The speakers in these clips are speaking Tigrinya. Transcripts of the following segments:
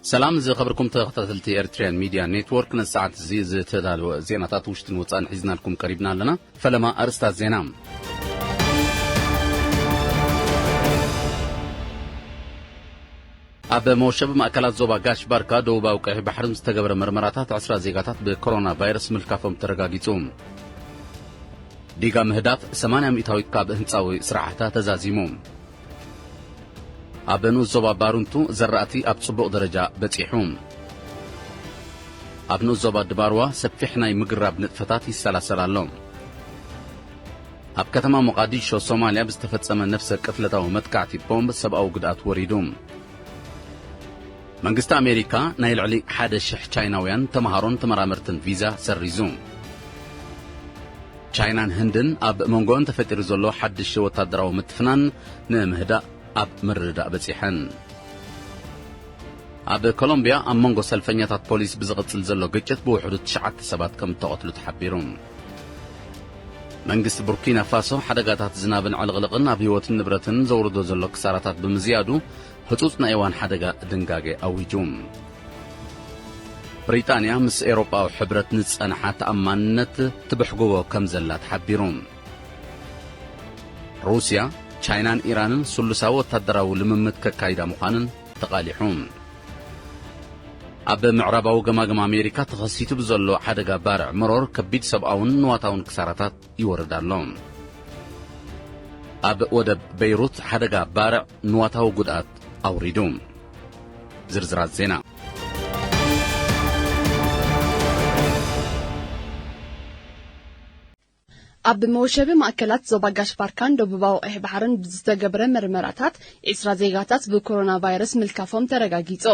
ሰላም ዝኸበርኩም ተኸታተልቲ ኤርትርያን ሚድያ ኔትወርክ፣ ነዚ ሰዓት እዚ ዝተዳለወ ዜናታት ውሽጥን ወጻእን ሒዝናልኩም ቀሪብና ኣለና። ፈለማ ኣርእስታት ዜና። ኣብ መወሸቢ ማእከላት ዞባ ጋሽ ባርካ ደቡባዊ ቀይሕ ባሕርን ዝተገበረ መርመራታት ዕስራ ዜጋታት ብኮሮና ቫይረስ ምልካፎም ተረጋጊጹ። ዲጋ ምህዳፍ ሰማንያ ሚእታዊት ካብ ህንጻዊ ስራሕታ ተዛዚሙ። ኣብ ንኡስ ዞባ ባሩንቱ ዘራእቲ ኣብ ጽቡቕ ደረጃ በጺሑ። ኣብ ንኡስ ዞባ ድባርዋ ሰፊሕ ናይ ምግራብ ንጥፈታት ይሰላሰል ኣሎ። ኣብ ከተማ ሞቓዲሾ ሶማልያ ብዝተፈጸመ ነፍሰ ቅትለታዊ መጥቃዕቲ ቦምብ ሰብኣዊ ጉድኣት ወሪዱ። መንግስቲ ኣሜሪካ ናይ ልዕሊ ሓደ ሽሕ ቻይናውያን ተምሃሮን ተመራመርትን ቪዛ ሰሪዙ። ቻይናን ህንድን ኣብ መንጎኦን ተፈጢሩ ዘሎ ሓድሽ ወታደራዊ ምትፍናን ንምህዳእ ኣብ ምርድዳእ በጺሐን። ኣብ ኮሎምቢያ ኣብ መንጎ ሰልፈኛታት ፖሊስ ብዝቕጽል ዘሎ ግጭት ብውሕዱ ትሽዓተ ሰባት ከም እተቐትሉ ተሓቢሩ። መንግስቲ ቡርኪና ፋሶ ሓደጋታት ዝናብን ዕልቕልቕን ኣብ ህይወትን ንብረትን ዘውርዶ ዘሎ ክሳራታት ብምዝያዱ ህጹጽ ናይ እዋን ሓደጋ ድንጋጌ ኣዊጁ። ብሪጣንያ ምስ ኤውሮጳዊ ሕብረት ንዝጸንሓ ተኣማንነት ትብሕግዎ ከም ዘላ ተሓቢሩ። ሩስያ፣ ቻይናን ኢራንን ስሉሳዊ ወታደራዊ ልምምድ ከካይዳ ምዃንን ተቓሊሑ። ኣብ ምዕራባዊ ገማግም ኣሜሪካ ተኸሲቱ ብዘሎ ሓደጋ ባርዕ መሮር ከቢድ ሰብኣውን ንዋታውን ክሳራታት ይወርድ ኣሎ። ኣብ ወደብ በይሩት ሓደጋ ባርዕ ንዋታዊ ጉድኣት ኣውሪዱ። ዝርዝራት ዜና። ኣብ መወሸቢ ማእከላት ዞባ ጋሽ ባርካን ደቡባዊ ቀይሕ ባሕርን ብዝተገብረ መርመራታት ዕስራ ዜጋታት ብኮሮና ቫይረስ ምልካፎም ተረጋጊጹ።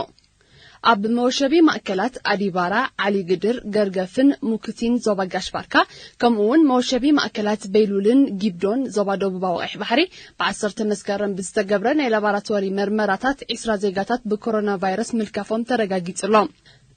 ኣብ መወሸቢ ማእከላት ኣዲባራ፣ ዓሊ ግድር፣ ገርገፍን ሙክቲን ዞባ ጋሽ ባርካ፣ ከምኡ እውን መወሸቢ ማእከላት በይሉልን ጊብዶን ዞባ ደቡባዊ ቀይሕ ባሕሪ ብዓሰርተ መስከረም ብዝተገብረ ናይ ላቦራቶሪ መርመራታት ዕስራ ዜጋታት ብኮሮና ቫይረስ ምልካፎም ተረጋጊጹ ኣሎ።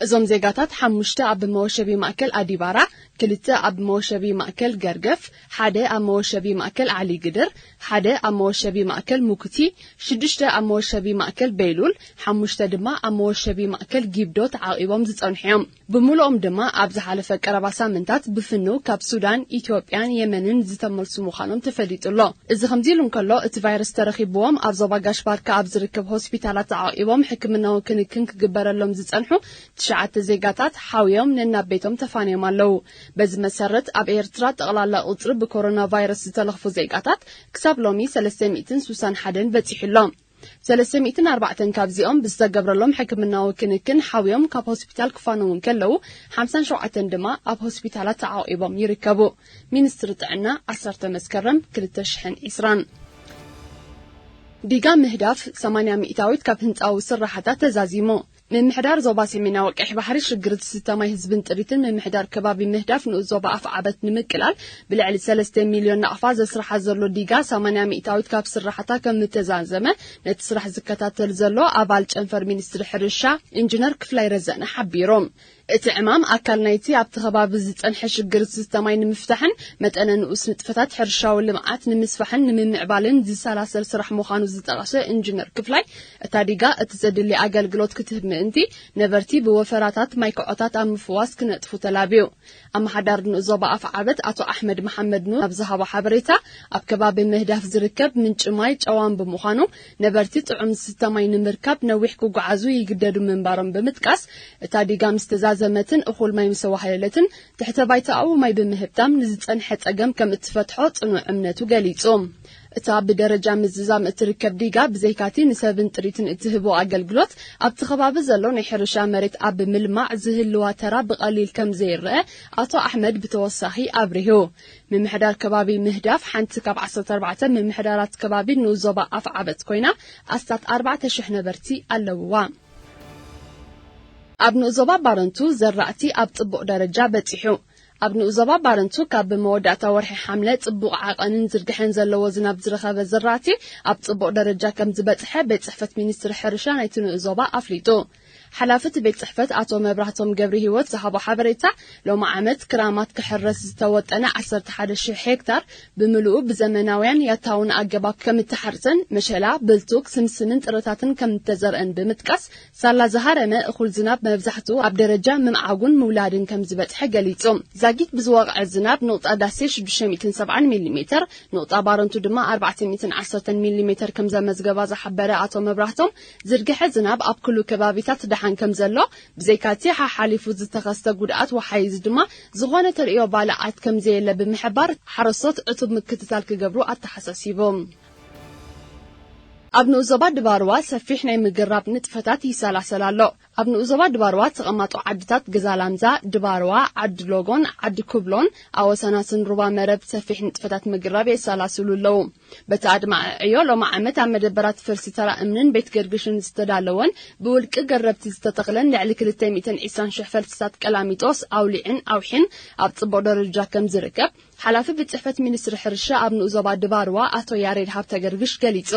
እዞም ዜጋታት ሓሙሽተ ኣብ መወሸቢ ማእከል ኣዲባራ፣ ክልተ ኣብ መወሸቢ ማእከል ገርገፍ፣ ሓደ ኣብ መወሸቢ ማእከል ዓሊ ግድር፣ ሓደ ኣብ መወሸቢ ማእከል ሙኩቲ፣ ሽዱሽተ ኣብ መወሸቢ ማእከል በይሉል፣ ሓሙሽተ ድማ ኣብ መወሸቢ ማእከል ጊብዶ ተዓቒቦም ዝጸንሑ እዮም። ብምሉኦም ድማ ኣብ ዝሓለፈ ቀረባ ሳምንታት ብፍንው ካብ ሱዳን፣ ኢትዮጵያን የመንን ዝተመልሱ ምዃኖም ተፈሊጡ ኣሎ። እዚ ከምዚ ኢሉ እንከሎ፣ እቲ ቫይረስ ተረኺብዎም ኣብ ዞባ ጋሽ ባርካ ኣብ ዝርከብ ሆስፒታላት ተዓቒቦም ሕክምናዊ ክንክን ክግበረሎም ዝጸንሑ ትሽዓተ ዜጋታት ሓውዮም ነናብ ቤቶም ተፋንዮም ኣለዉ። በዚ መሰረት ኣብ ኤርትራ ጠቕላላ ቁጽሪ ብኮሮና ቫይረስ ዝተለኽፉ ዜጋታት ክሳብ ሎሚ ሰለስተ ሚእትን ስሳን ሓደን በጺሑ ኣሎ። ሰለስተ ሚእትን ኣርባዕተን ካብዚኦም ብዝተገብረሎም ሕክምናዊ ክንክን ሓውዮም ካብ ሆስፒታል ክፋነዉ እንከለዉ፣ ሓምሳን ሸውዓተን ድማ ኣብ ሆስፒታላት ተዓቒቦም ይርከቡ። ሚኒስትሪ ጥዕና ዓሰርተ መስከረም ክልተ ሽሕን ዕስራን። ዲጋ ምህዳፍ ሰማንያ ሚእታዊት ካብ ህንጻዊ ስራሓታ ተዛዚሙ። ምምሕዳር ዞባ ሰሜናዊ ቀይሕ ባሕሪ ሽግር ዝስተ ማይ ህዝብን ጥሪትን ምምሕዳር ከባቢ ምህዳፍ ንኡስ ዞባ ኣፍዓበት ንምቅላል ብልዕሊ ሰለስተ ሚልዮን ናቕፋ ዘስርሓ ዘሎ ዲጋ ሰማንያ ሚእታዊት ካብ ስራሕታ ከም እተዛዘመ ነቲ ስራሕ ዝከታተል ዘሎ ኣባል ጨንፈር ሚኒስትሪ ሕርሻ ኢንጂነር ክፍላይ ረዘነ ሓቢሩ። እቲ ዕማም ኣካል ናይቲ ኣብቲ ከባቢ ዝጸንሐ ሽግር ዝስተ ማይ ንምፍታሕን መጠነ ንኡስ ንጥፈታት ሕርሻዊ ልምዓት ንምስፋሕን ንምምዕባልን ዝሰላሰል ስራሕ ምዃኑ ዝጠቐሰ ኢንጂነር ክፍላይ፣ እታ ዲጋ እቲ ዘድሊ ኣገልግሎት ክትህብ ምእንቲ ነበርቲ ብወፈራታት ማይ ክዖታት ኣብ ምፍዋስ ክነጥፉ ተላብዩ። ኣመሓዳሪ ንኡስ ዞባ ኣፍዓበት ኣቶ ኣሕመድ መሓመድ ኑር ኣብ ዝሃቦ ሓበሬታ፣ ኣብ ከባቢ ምህዳፍ ዝርከብ ምንጪ ማይ ጨዋም ብምዃኑ ነበርቲ ጥዑም ዝስተ ማይ ንምርካብ ነዊሕ ክጓዓዙ ይግደዱ ምንባሮም ብምጥቃስ፣ እታ ዲጋ ምስ ተዛዘመትን እኹል ማይ ምስ ተዋህለለትን ትሕተ ባይታኣዊ ማይ ብምህብታም ንዝጸንሐ ጸገም ከም እትፈትሖ ጽኑዕ እምነቱ ገሊጹ። እታ ብደረጃ ምዝዛም እትርከብ ዲጋ ብዘይካቲ ንሰብን ጥሪትን እትህቦ ኣገልግሎት ኣብቲ ከባቢ ዘሎ ናይ ሕርሻ መሬት ኣብ ምልማዕ ዝህልዋ ተራ ብቐሊል ከም ዘይረአ ኣቶ ኣሕመድ ብተወሳኺ ኣብሪሁ። ምምሕዳር ከባቢ ምህዳፍ ሓንቲ ካብ ዓሰርተ ኣርባዕተ ምምሕዳራት ከባቢ ንኡስ ዞባ ኣፍዓበት ኮይና ኣስታት ኣርባዕተ ሽሕ ነበርቲ ኣለውዋ። ኣብ ንኡስ ዞባ ባረንቱ ዘራእቲ ኣብ ጽቡቕ ደረጃ በጺሑ። ኣብ ንኡስ ዞባ ባረንቱ ካብ መወዳእታ ወርሒ ሓምለ ጽቡቕ ዓቐንን ዝርግሐን ዘለዎ ዝናብ ዝረኸበ ዘራእቲ ኣብ ጽቡቕ ደረጃ ከም ዝበጽሐ ቤት ጽሕፈት ሚኒስትሪ ሕርሻ ናይቲ ንኡስ ዞባ ኣፍሊጡ። ሓላፊ እቲ ቤት ጽሕፈት ኣቶ መብራህቶም ገብረ ህይወት ዝሃቦ ሓበሬታ፣ ሎሚ ዓመት ክራማት ክሕረስ ዝተወጠነ ዓሰርተ ሓደ ሺሕ ሄክታር ብምልኡ ብዘመናውያን ያታውን ኣገባብ ከም እተሓርሰን፣ መሸላ፣ ብልቱግ፣ ስምስምን ጥረታትን ከም እተዘርአን ብምጥቃስ፣ ሳላ ዝሃረመ እኹል ዝናብ መብዛሕትኡ ኣብ ደረጃ ምምዓጉን ምውላድን ከም ዝበጽሐ ገሊጹ። ዛጊት ብዝወቕዐ ዝናብ ንቕጣ ዳሴ ሽዱሽተ ሚእትን ሰብዓን ሚሊሜተር፣ ንቕጣ ባረንቱ ድማ ኣርባዕተ ሚእትን ዓሰርተን ሚሊሜተር ከም ዘመዝገባ ዝሓበረ ኣቶ መብራህቶም፣ ዝርግሐ ዝናብ ኣብ ኩሉ ከባቢታት ደሓን ከም ዘሎ፣ ብዘይካቲ ሓሓሊፉ ዝተኸስተ ጉድኣት ወሓይዝ ድማ ዝኾነ ተርእዮ ባልዓት ከም ዘየለ ብምሕባር፣ ሓረስቶት ዕቱብ ምክትታል ክገብሩ ኣተሓሳሲቡ። ኣብ ንኡስ ዞባ ድባርዋ ሰፊሕ ናይ ምግራብ ንጥፈታት ይሰላሰል ኣሎ። ኣብ ንኡስ ዞባ ድባርዋ ተቐማጦ ዓድታት ገዛላምዛ፣ ድባርዋ፣ ዓዲ ሎጎን ዓዲ ኩብሎን ኣወሰናስን ሩባ መረብ ሰፊሕ ንጥፈታት ምግራብ የሰላስሉ ኣለዉ። በቲ ኣድማዒ ዕዮ ሎሚ ዓመት ኣብ መደበራት ፈልሲ ተራ እምንን ቤት ገርግሽን ዝተዳለወን ብውልቂ ገረብቲ ዝተተኽለን ልዕሊ ክልተ ሚእትን ዕስራን ሽሕ ፈልስታት ቀላሚጦስ ኣውሊዕን ኣውሒን ኣብ ጽቡቕ ደረጃ ከም ዝርከብ ሓላፊ ቤት ጽሕፈት ሚኒስትሪ ሕርሻ ኣብ ንኡስ ዞባ ድባርዋ ኣቶ ያሬድ ሃብተገርግሽ ገሊጹ።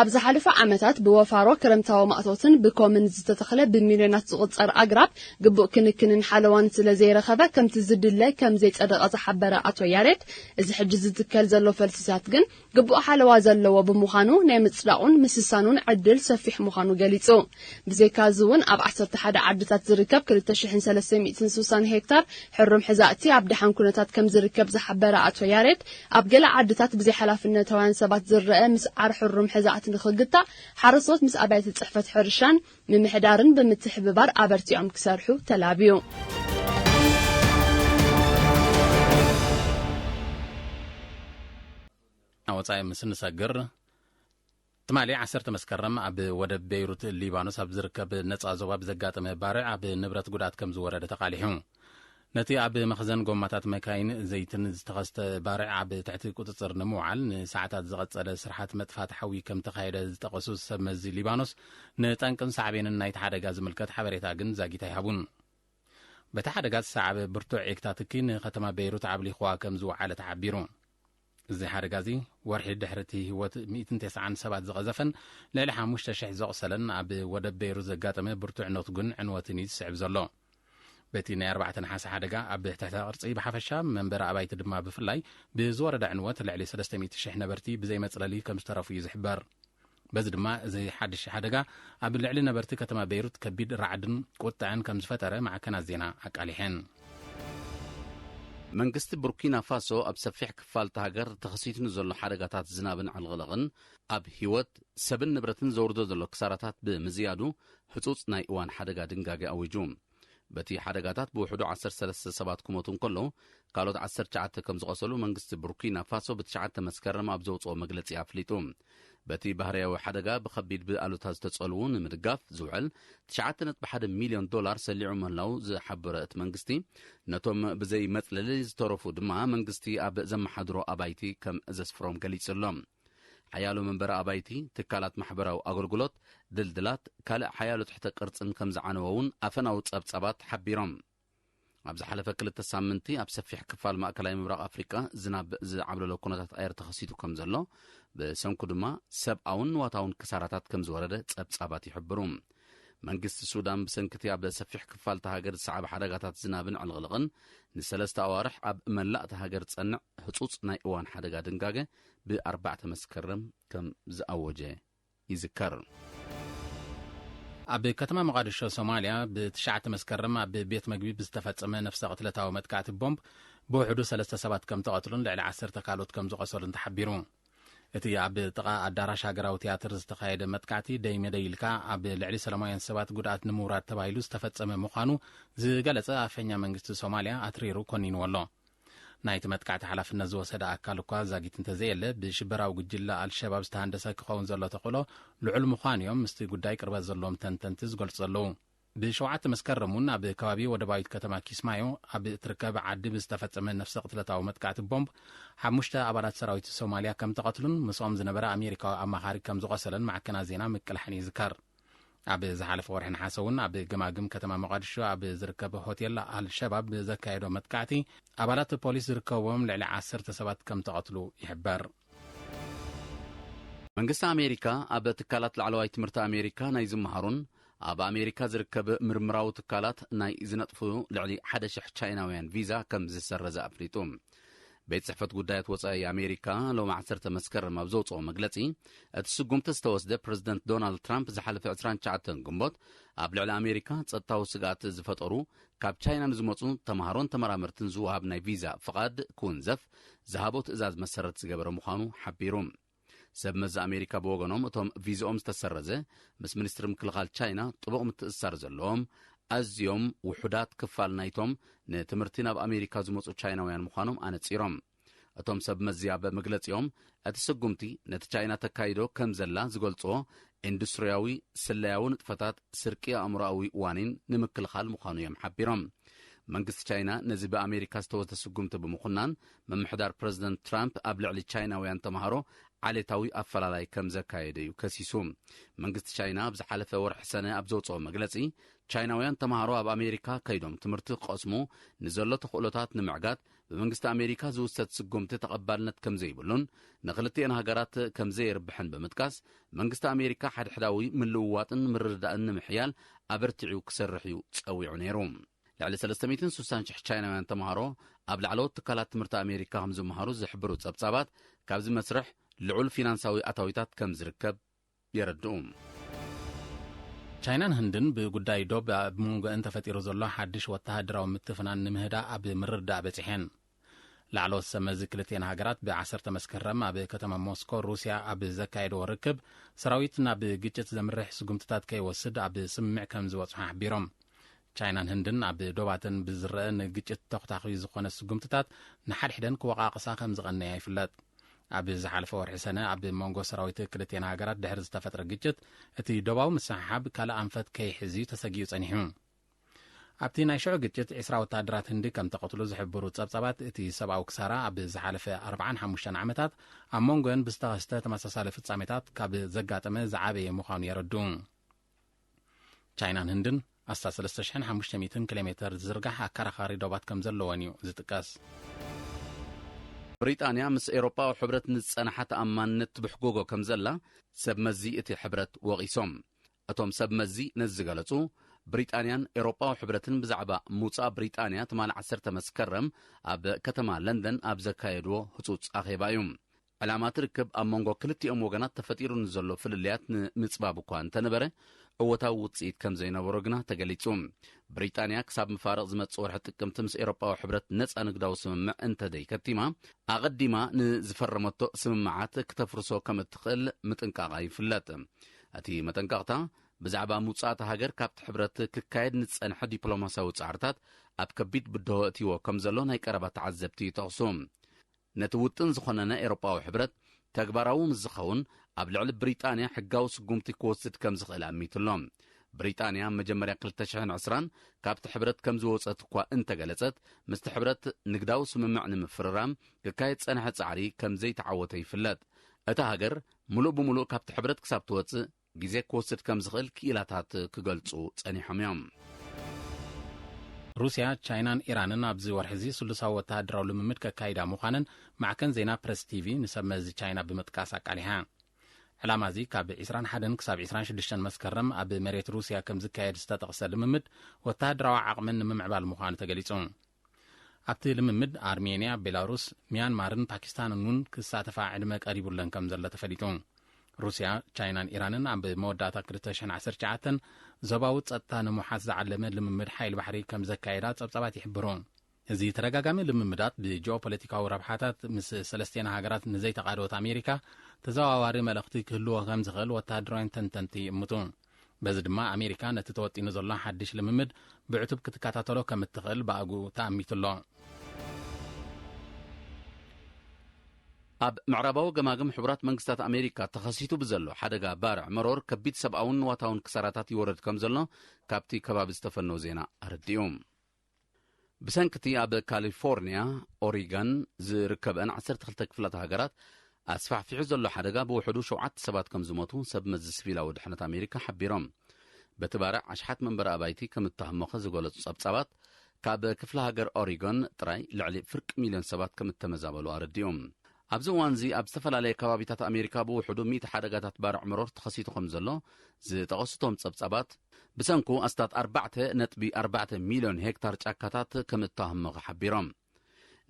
ኣብ ዝሓለፈ ዓመታት ብወፋሮ ክረምታዊ ማእቶትን ብኮምን ዝተተኽለ ብሚልዮናት ዝቑጸር ኣግራብ ግቡእ ክንክንን ሓለዋን ስለ ዘይረኸበ ከምቲ ዝድለ ከም ዘይጸደቐ ዝሓበረ ኣቶ ያሬድ፣ እዚ ሕጂ ዝትከል ዘሎ ፈልስታት ግን ግቡእ ሓለዋ ዘለዎ ብምዃኑ ናይ ምጽዳቑን ምስሳኑን ዕድል ሰፊሕ ምዃኑ ገሊጹ። ብዘይካዚ እውን ኣብ ዓሰርተ ሓደ ዓድታት ዝርከብ ክልተ ሽሕን ሰለስተ ሚእትን ስሳን ሄክታር ሕሩም ሕዛእቲ ኣብ ደሓን ኩነታት ከም ዝርከብ ዝሓበረ ኣቶ ያሬድ፣ ኣብ ገለ ዓድታት ብዘይሓላፍነታውያን ሰባት ዝረአ ምስዓር ሕሩም ሕዛእቲ ንኽግታእ ሓረስቶት ምስ ኣብያተ ጽሕፈት ሕርሻን ምምሕዳርን ብምትሕብባር ኣበርቲዖም ክሰርሑ ተላብዩ። ናብ ወጻኢ ምስ እንሰግር፣ ትማሊ ዓሰርተ መስከረም ኣብ ወደብ ቤይሩት ሊባኖስ ኣብ ዝርከብ ነጻ ዞባ ብዘጋጠመ ባርዕ ኣብ ንብረት ጉድኣት ከም ዝወረደ ተቓሊሑ። ነቲ ኣብ መኽዘን ጎማታት መካይን ዘይትን ዝተኸስተ ባርዕ ኣብ ትሕቲ ቁጽጽር ንምውዓል ንሰዓታት ዝቐጸለ ስርሓት መጥፋት ሓዊ ከም ተኻየደ ዝጠቐሱ ሰብ መዚ ሊባኖስ፣ ንጠንቅን ሳዕቤንን ናይቲ ሓደጋ ዝምልከት ሓበሬታ ግን ዛጊት ኣይሃቡን። በቲ ሓደጋ ዝሰዓበ ብርቱዕ ዒግታ ትኪ ንከተማ ቤይሩት ዓብሊኽዋ ከም ዝወዓለ ተሓቢሩ። እዚ ሓደጋ እዚ ወርሒ ድሕሪ እቲ ህይወት ሚእትን ተስዓን ሰባት ዝቐዘፈን ልዕሊ ሓሙሽተ ሽሕ ዘቑሰለን ኣብ ወደብ ቤይሩት ዘጋጠመ ብርቱዕ ነትጉን ዕንወትን እዩ ዝስዕብ ዘሎ። በቲ ናይ ኣርባዕተ ነሓሰ ሓደጋ ኣብ ትሕተ ቅርጺ ብሓፈሻ መንበሪ ኣባይቲ ድማ ብፍላይ ብዝወረደ ዕንወት ልዕሊ ሰለስተ ሚእቲ ሽሕ ነበርቲ ብዘይ መጽለሊ ከም ዝተረፉ እዩ ዝሕበር። በዚ ድማ እዚ ሓድሽ ሓደጋ ኣብ ልዕሊ ነበርቲ ከተማ ቤይሩት ከቢድ ራዕድን ቁጥዐን ከም ዝፈጠረ ማዕከናት ዜና ኣቃሊሐን። መንግስቲ ቡርኪና ፋሶ ኣብ ሰፊሕ ክፋል እታ ሃገር ተኸሲቱ ንዘሎ ሓደጋታት ዝናብን ዕልቕልቕን ኣብ ህይወት ሰብን ንብረትን ዘውርዶ ዘሎ ክሳራታት ብምዝያዱ ህጹጽ ናይ እዋን ሓደጋ ድንጋጌ ኣዊጁ። በቲ ሓደጋታት ብውሕዱ ዓሰርተ ሰለስተ ሰባት ክሞቱ እንከለዉ፣ ካልኦት ዓሰርተ ትሽዓተ ከም ዝቖሰሉ መንግስቲ ቡርኪና ፋሶ ብትሽዓተ መስከረም ኣብ ዘውጽኦ መግለጺ ኣፍሊጡ። በቲ ባህርያዊ ሓደጋ ብኸቢድ ብኣሉታ ዝተጸልዉ ንምድጋፍ ዝውዕል ትሽዓተ ነጥቢ ሓደ ሚልዮን ዶላር ሰሊዑ ምህላዉ ዝሓበረ እቲ መንግስቲ፣ ነቶም ብዘይ መጽለሊ ዝተረፉ ድማ መንግስቲ ኣብ ዘመሓድሮ ኣባይቲ ከም ዘስፍሮም ገሊጹ ኣሎ። ሓያሎ መንበሪ ኣባይቲ፣ ትካላት ማሕበራዊ ኣገልግሎት፣ ድልድላት፣ ካልእ ሓያሎ ትሕተ ቅርጽን ከም ዝዓነወ እውን ኣፈናዊ ጸብጻባት ሓቢሮም። ኣብ ዝሓለፈ ክልተ ሳምንቲ ኣብ ሰፊሕ ክፋል ማእከላይ ምብራቕ ኣፍሪቃ ዝናብ ዝዓብለሎ ኩነታት ኣየር ተኸሲቱ ከም ዘሎ፣ ብሰንኩ ድማ ሰብኣውን ንዋታውን ክሳራታት ከም ዝወረደ ጸብጻባት ይሕብሩ። መንግስቲ ሱዳን ብሰንኪ እቲ ኣብ ሰፊሕ ክፋል እታ ሃገር ዝሰዓበ ሓደጋታት ዝናብን ዕልቕልቕን ንሰለስተ ኣዋርሕ ኣብ መላእ እታ ሃገር ዝጸንዕ ህጹጽ ናይ እዋን ሓደጋ ድንጋገ ብ ኣርባዕተ መስከረም ከም ዝኣወጀ ይዝከር። ኣብ ከተማ መቓድሾ ሶማልያ ብትሽዓተ መስከረም ኣብ ቤት መግቢ ብዝተፈጸመ ነፍሰ ቅትለታዊ መጥቃዕቲ ቦምብ ብውሕዱ ሰለስተ ሰባት ከም ተቐትሉን ልዕሊ ዓሰርተ ካልኦት ከም ዝቖሰሉን ተሓቢሩ። እቲ ኣብ ጥቓ ኣዳራሽ ሃገራዊ ትያትር ዝተኻየደ መጥቃዕቲ ደይ መደይ ኢልካ ኣብ ልዕሊ ሰላማውያን ሰባት ጉድኣት ንምውራድ ተባሂሉ ዝተፈጸመ ምዃኑ ዝገለጸ ኣፈኛ መንግስቲ ሶማልያ ኣትሪሩ ኮኒንዎ ኣሎ። ናይቲ መጥቃዕቲ ሓላፍነት ዝወሰደ ኣካል እኳ ዛጊት እንተዘየለ፣ ብሽበራዊ ጉጅለ ኣልሸባብ ዝተሃንደሰ ክኸውን ዘሎ ተኽእሎ ልዑል ምዃኑ እዮም ምስቲ ጉዳይ ቅርበት ዘለዎም ተንተንቲ ዝገልጹ ዘለዉ። ብሸውዓተ መስከረም እውን ኣብ ከባቢ ወደባዊት ከተማ ኪስማዮ ኣብ እትርከብ ዓዲ ብዝተፈጸመ ነፍሰ ቅትለታዊ መጥቃዕቲ ቦምብ ሓሙሽተ ኣባላት ሰራዊት ሶማልያ ከም ተቐትሉን ምስኦም ዝነበረ ኣሜሪካዊ ኣማኻሪ ከም ዝቖሰለን ማዕከናት ዜና ምቅላሕን ይዝከር። ኣብ ዝሓለፈ ወርሒ ነሓሰ እውን ኣብ ገማግም ከተማ መቓድሾ ኣብ ዝርከብ ሆቴል ኣልሸባብ ብዘካየዶ መጥቃዕቲ ኣባላት ፖሊስ ዝርከብዎም ልዕሊ ዓሰርተ ሰባት ከም ተቐትሉ ይሕበር። መንግስቲ ኣሜሪካ ኣብ ትካላት ላዕለዋይ ትምህርቲ ኣሜሪካ ናይ ዝመሃሩን ኣብ ኣሜሪካ ዝርከብ ምርምራዊ ትካላት ናይ ዝነጥፉ ልዕሊ ሓደ ሽሕ ቻይናውያን ቪዛ ከም ዝሰረዘ ኣፍሊጡ። ቤት ጽሕፈት ጉዳያት ወጻኢ ኣሜሪካ ሎም ዓሰርተ መስከረም ኣብ ዘውጽኦ መግለጺ፣ እቲ ስጉምቲ ዝተወስደ ፕረዚደንት ዶናልድ ትራምፕ ዝሓለፈ ዕስራን ትሽዓተን ግንቦት ኣብ ልዕሊ ኣሜሪካ ጸጥታዊ ስግኣት ዝፈጠሩ ካብ ቻይና ንዝመጹ ተምሃሮን ተመራመርትን ዝወሃብ ናይ ቪዛ ፍቓድ ክውንዘፍ ዝሃቦ ትእዛዝ መሰረት ዝገበረ ምዃኑ ሓቢሩ። ሰብ መዚ ኣሜሪካ ብወገኖም፣ እቶም ቪዝኦም ዝተሰረዘ ምስ ሚኒስትሪ ምክልኻል ቻይና ጥቡቕ ምትእስሳር ዘለዎም፣ ኣዝዮም ውሑዳት ክፋል ናይቶም ንትምህርቲ ናብ ኣሜሪካ ዝመጹ ቻይናውያን ምዃኖም ኣነጺሮም። እቶም ሰብ መዚ ኣብ መግለጺኦም፣ እቲ ስጉምቲ ነቲ ቻይና ተካይዶ ከም ዘላ ዝገልጽዎ ኢንዱስትሪያዊ ስለያዊ ንጥፈታት ስርቂ ኣእምሮኣዊ ዋኒን ንምክልኻል ምዃኑ እዮም ሓቢሮም። መንግስቲ ቻይና ነዚ ብኣሜሪካ ዝተወስደ ስጉምቲ ብምኹናን፣ ምምሕዳር ፕረዚደንት ትራምፕ ኣብ ልዕሊ ቻይናውያን ተምሃሮ ዓሌታዊ ኣፈላላይ ከም ዘካየደ እዩ ከሲሱ። መንግስቲ ቻይና ኣብ ዝሓለፈ ወርሒ ሰነ ኣብ ዘውጽኦ መግለጺ፣ ቻይናውያን ተምሃሮ ኣብ ኣሜሪካ ከይዶም ትምህርቲ ክቐስሙ ንዘሎ ተኽእሎታት ንምዕጋት ብመንግስቲ ኣሜሪካ ዝውሰድ ስጉምቲ ተቐባልነት ከም ዘይብሉን ንኽልቲኤን ሃገራት ከም ዘየርብሕን ብምጥቃስ፣ መንግስቲ ኣሜሪካ ሓድሕዳዊ ምልውዋጥን ምርድዳእን ንምሕያል ኣበርቲዑ ክሰርሕ እዩ ጸዊዑ ነይሩ። ልዕሊ ሰለስተ ሚእትን ስሳን ሽሕ ቻይናውያን ተምሃሮ ኣብ ላዕለዎት ትካላት ትምህርቲ ኣሜሪካ ከም ዝመሃሩ ዝሕብሩ ጸብጻባት፣ ካብዚ መስርሕ ልዑል ፊናንሳዊ ኣታዊታት ከም ዝርከብ የረድኡ። ቻይናን ህንድን ብጉዳይ ዶብ ኣብ መንጎአን ተፈጢሩ ዘሎ ሓድሽ ወተሃደራዊ ምትፍናን ንምህዳእ ኣብ ምርድዳእ በጺሐን። ላዕለዎት ሰብ መዚ ክልቲኤን ሃገራት ብ ዓሰርተ መስከረም ኣብ ከተማ ሞስኮ ሩስያ ኣብ ዘካየድዎ ርክብ፣ ሰራዊት ናብ ግጭት ዘምርሕ ስጉምትታት ከይወስድ ኣብ ስምምዕ ከም ዝበጽሑ ሓቢሮም። ቻይናን ህንድን ኣብ ዶባተን ብዝረአ ንግጭት ተኹታኺ ዝኾነ ስጉምትታት ንሓድሕደን ክወቓቕሳ ከም ዝቐነያ ይፍለጥ። ኣብ ዝሓለፈ ወርሒ ሰነ ኣብ መንጎ ሰራዊት ክልቲኤን ሃገራት ድሕሪ ዝተፈጥረ ግጭት፣ እቲ ዶባዊ ምስሕሓብ ካልእ ኣንፈት ከይሕዝ እዩ ተሰጊኡ ጸኒሑ። ኣብቲ ናይ ሽዑ ግጭት ዕስራ ወተሃደራት ህንዲ ከም ተቐትሉ ዝሕብሩ ጸብጻባት፣ እቲ ሰብኣዊ ክሳራ ኣብ ዝሓለፈ ኣርባዓን ሓሙሽተን ዓመታት ኣብ መንጎን ብዝተኸስተ ተመሳሳሊ ፍጻሜታት ካብ ዘጋጠመ ዝዓበየ ምዃኑ የረድኡ። ቻይናን ህንድን ኣስታት ሰለስተ ሽሕን ሓሙሽተ ሚእትን ኪሎ ሜተር ዝዝርጋሕ ኣከራኻሪ ዶባት ከም ዘለወን እዩ ዝጥቀስ። ብሪጣንያ ምስ ኤውሮጳዊ ሕብረት ንዝጸንሓ ተኣማንነት ትብሕጎጎ ከም ዘላ ሰብ መዚ እቲ ሕብረት ወቒሶም። እቶም ሰብ መዚ ነዚ ዝገለጹ፣ ብሪጣንያን ኤውሮጳዊ ሕብረትን ብዛዕባ ምውጻእ ብሪጣንያ ትማሊ ዓሰርተ መስከረም ኣብ ከተማ ለንደን ኣብ ዘካየድዎ ህጹጽ ኣኼባ እዩ። ዕላማ እቲ ርክብ ኣብ መንጎ ክልቲኦም ወገናት ተፈጢሩ ንዘሎ ፍልልያት ንምጽባብ እኳ እንተነበረ፣ እወታዊ ውጽኢት ከም ዘይነበሮ ግና ተገሊጹ። ብሪጣንያ ክሳብ ምፋርቕ ዝመጽእ ወርሒ ጥቅምቲ ምስ ኤውሮጳዊ ሕብረት ነጻ ንግዳዊ ስምምዕ እንተደይከቲማ፣ ኣቐዲማ ንዝፈረመቶ ስምምዓት ክተፍርሶ ከም እትኽእል ምጥንቃቓ ይፍለጥ። እቲ መጠንቀቕታ፣ ብዛዕባ ምውጻእ እታ ሃገር ካብቲ ሕብረት ክካየድ ንዝጸንሐ ዲፕሎማስያዊ ጻዕርታት ኣብ ከቢድ ብድሆ እትይዎ ከም ዘሎ ናይ ቀረባ ተዓዘብቲ ይጠቕሱ። ነቲ ውጥን ዝኾነነ ኤውሮጳዊ ሕብረት ተግባራዊ ምስ ዝኸውን፣ ኣብ ልዕሊ ብሪጣንያ ሕጋዊ ስጉምቲ ክወስድ ከም ዝኽእል ኣሚቱ ኣሎ። ብሪጣንያ ኣብ መጀመርያ ክልተ ሽሕን ዕስራን ካብቲ ሕብረት ከም ዝወጸት እኳ እንተገለጸት፣ ምስቲ ሕብረት ንግዳዊ ስምምዕ ንምፍርራም ክካየድ ዝጸንሐ ጻዕሪ ከም ዘይተዓወተ ይፍለጥ። እታ ሃገር ምሉእ ብምሉእ ካብቲ ሕብረት ክሳብ ትወጽእ ግዜ ክወስድ ከም ዝኽእል ክኢላታት ክገልጹ ጸኒሖም እዮም። ሩስያ፣ ቻይናን ኢራንን ኣብዚ ወርሒ እዚ ስሉሳዊ ወተሃደራዊ ልምምድ ከካይዳ ምዃነን ማዕከን ዜና ፕረስ ቲቪ ንሰብ መዚ ቻይና ብምጥቃስ ኣቃሊሓ። ዕላማ እዚ ካብ ዕስራን ሓደን ክሳብ ዕስራን ሽዱሽተን መስከረም ኣብ መሬት ሩስያ ከም ዝካየድ ዝተጠቕሰ ልምምድ ወተሃደራዊ ዓቕመን ንምምዕባል ምዃኑ ተገሊጹ። ኣብቲ ልምምድ ኣርሜንያ፣ ቤላሩስ፣ ሚያንማርን ፓኪስታንን እውን ክሳተፋ ዕድመ ቀሪቡለን ከም ዘሎ ተፈሊጡ። ሩስያ፣ ቻይናን ኢራንን ኣብ መወዳእታ ክልተ ሽሕን ዓሰርተ ትሽዓተን ዞባዊ ጸጥታ ንምውሓስ ዝዓለመ ልምምድ ሓይሊ ባሕሪ ከም ዘካየዳ ጸብጻባት ይሕብሩ። እዚ ተደጋጋሚ ልምምዳት ብጂኦፖለቲካዊ ረብሓታት ምስ ሰለስቲኤን ሃገራት ንዘይተቓደወት ኣሜሪካ ተዘዋዋሪ መልእኽቲ ክህልዎ ከም ዝኽእል ወተሃደራውያን ተንተንቲ ይእምቱ። በዚ ድማ ኣሜሪካ ነቲ ተወጢኑ ዘሎ ሓድሽ ልምምድ ብዕቱብ ክትከታተሎ ከም እትኽእል ብኣግኡ ተኣሚቱ ኣሎ። ኣብ ምዕራባዊ ገማግም ሕቡራት መንግስታት ኣሜሪካ ተኸሲቱ ብዘሎ ሓደጋ ባርዕ መሮር ከቢድ ሰብኣውን ንዋታውን ክሳራታት ይወርድ ከም ዘሎ ካብቲ ከባቢ ዝተፈነወ ዜና ኣረዲኡ። ብሰንክቲ ኣብ ካሊፎርኒያ፣ ኦሪገን ዝርከበን ዓሰርተ ክልተ ክፍላተ ሃገራት ኣስፋሕፊሑ ዘሎ ሓደጋ ብውሕዱ ሸውዓተ ሰባት ከም ዝሞቱ ሰብ መዚ ሲቪላዊ ድሕነት ኣሜሪካ ሓቢሮም። በቲ ባርዕ ኣሽሓት መንበሪ ኣባይቲ ከም እተሃሞኸ ዝገለጹ ጸብጻባት፣ ካብ ክፍለ ሃገር ኦሪጎን ጥራይ ልዕሊ ፍርቂ ሚልዮን ሰባት ከም እተመዛበሉ ኣረዲኦም። ኣብዚ እዋንዚ ኣብ ዝተፈላለየ ከባቢታት ኣሜሪካ ብውሕዱ ሚእቲ ሓደጋታት ባርዕ መሮር ተኸሲቱ ከም ዘሎ ዝጠቐሱቶም ጸብጻባት፣ ብሰንኩ ኣስታት ኣርባዕተ ነጥቢ ኣርባዕተ ሚልዮን ሄክታር ጫካታት ከም እተሃመኸ ሓቢሮም።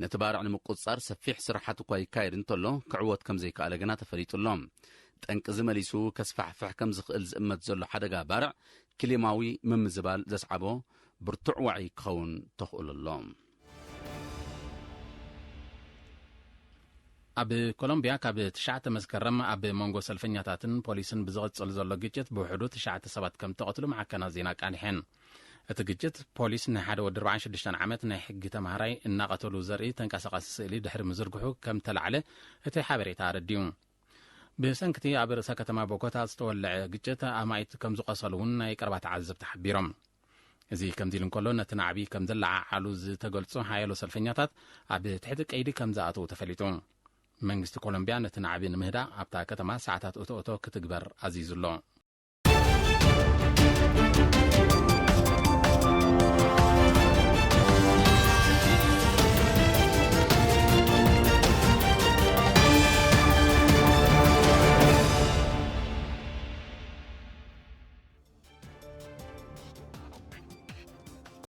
ነቲ ባርዕ ንምቁጽጻር ሰፊሕ ስራሓት እኳ ይካየድ እንተሎ፣ ክዕወት ከም ዘይከኣለ ግና ተፈሊጡ ኣሎ። ጠንቂ እዚ መሊሱ ከስፋሕፍሕ ከም ዝኽእል ዝእመት ዘሎ ሓደጋ ባርዕ፣ ክሊማዊ ምምዝባል ዘስዓቦ ብርቱዕ ዋዒ ክኸውን ተኽእሎ ኣሎ። ኣብ ኮሎምቢያ ካብ ትሽዓተ መስከረም ኣብ መንጎ ሰልፈኛታትን ፖሊስን ብዝቕጽል ዘሎ ግጭት ብውሕዱ ትሽዓተ ሰባት ከም ተቐትሉ ማዕከናት ዜና ኣቃሊሐን። እቲ ግጭት ፖሊስ ንሓደ ወዲ ኣርባዓን ሽዱሽተን ዓመት ናይ ሕጊ ተማሃራይ እናቐተሉ ዘርኢ ተንቀሳቓሲ ስእሊ ድሕሪ ምዝርግሑ ከም ተላዕለ እቲ ሓበሬታ ኣረዲኡ። ብሰንክቲ ኣብ ርእሰ ከተማ ቦጎታ ዝተወልዐ ግጭት ኣማኢት ከም ዝቖሰሉ እውን ናይ ቀረባ ተዓዘብቲ ሓቢሮም። እዚ ከምዚ ኢሉ እንከሎ፣ ነቲ ናዕቢ ከም ዘለዓዓሉ ዝተገልጹ ሓያሎ ሰልፈኛታት ኣብ ትሕቲ ቀይዲ ከም ዝኣተዉ ተፈሊጡ። መንግስቲ ኮሎምቢያ ነቲ ናዕቢ ንምህዳእ ኣብታ ከተማ ሰዓታት እቶ እቶ ክትግበር ኣዚዙ ኣሎ።